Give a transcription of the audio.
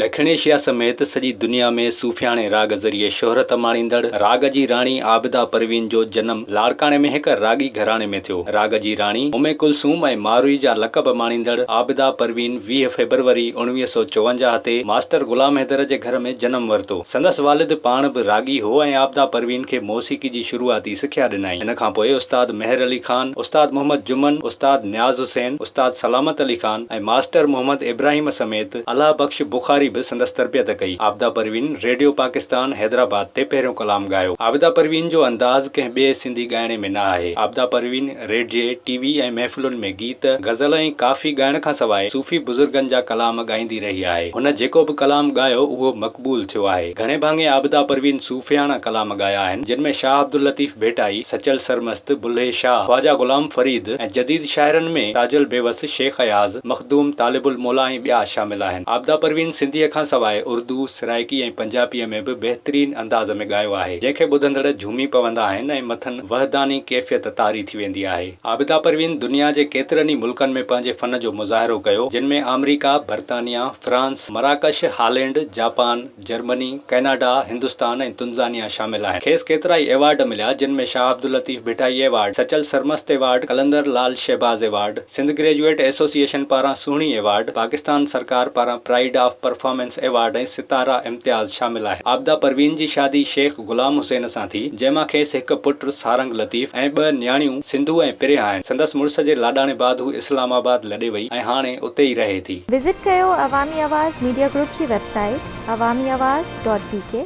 ڏکڻ ايشيا سميت سڄي دنيا ۾ صوفياڻي راڳ ذريعي شهرت ماڻيندڙ راڳ جي راڻي عابده پروين جو جنم لاڙڪاڻي ۾ هڪ راڳي گهراڻي ۾ ٿيو. راڳ جي راڻي، ام ڪلثوم ۽ ماروي جا لقب ماڻيندڙ عابده پروين 20 فيبروري 1954 تي ماسٽر غلام حيدر جي گهر ۾ جنم ورتو. سندس والد پاڻ به راڳي هو ۽ عابده پروين کي موسيقي جي شروعاتي سکيا ڏنائين. ان کان پوء استاد مهر علي خان، استاد محمد جمن، استاد نياز حسين، استاد سلامت علي خان ۽ ماسٽر محمد ابراهيم سميت الله بخش بخاري به سندس تربيت ڪئي. عابده پروين ريڊيو پاڪستان حيدرآباد تي پهريون ڪلام ڳايو. عابده پروين جو انداز ڪنهن ٻئي سنڌي ڳائڻي ۾ نه آهي. عابده پروين ريڊيي، ٽي وي ۽ محفلن ۾ گيت، غزل ۽ ڪافي ڳائڻ کان سواء صوفي بزرگن جا ڪلام ڳائيندي رهي آهي. هن جيڪو به ڪلام ڳايو اهو مقبول ٿيو آهي. گهڻي ڀاڱي عابده پروين صوفياڻا ڪلام ڳايا آهن، جن ۾ شاهه عبداللطيف ڀٽائي، سچل سرمست، بلهي شاهه، خواجه غلام فريد ۽ جديد شاعرن ۾ تاجل بيوس، شيخ اياز، مخدوم طالب الموليٰ ۽ ٻيا شامل آهن. عابده پروين سنڌيء کان سواء اردو، سرائيڪي ۽ پنجابيء ۾ به بهترين انداز ۾ ڳايو آهي، جنهن کي ٻڌندڙ جهومي پوندا آهن ۽ مٿن وحداني ڪيفيت طاري ٿي ويندي آهي. عابده پروين دنيا جي ڪيترن ئي ملڪن ۾ پنهنجي فن جو مظاهرو ڪيو، جن ۾ آمريڪا، برطانيا، France, Marrakesh, Holland, Japan, Germany, Canada, Hindustan ۽ Tanzania شامل آهن. کيس ڪيترائي ايوارڊ مليا، جن ۾ Shah Abdul Latif Bhittai award, Sachal Sarmast award, Qalandar Lal Shahbaz award, Sindh graduate association پاران سهڻي ايوارڊ، پاڪستان سرڪار پاران pride of performance award ۽ Sitara Imtiaz شامل آهن. عابده پروين جي شادي شيخ غلام حسين سان ٿي، جنهن مان کيس هڪ پٽ سارنگ لطيف ۽ ٻه نياڻيون سنڌو ۽ پريا آهن. سندس مڙس جي لاڏاڻي بعد هو اسلام آباد لڏي وئي ۽ هاڻي اتي ئي رهي ٿي. وزٽ ڪيو عوامي آواز ميڊيا گروپ جي website Awami Awaz dot B K.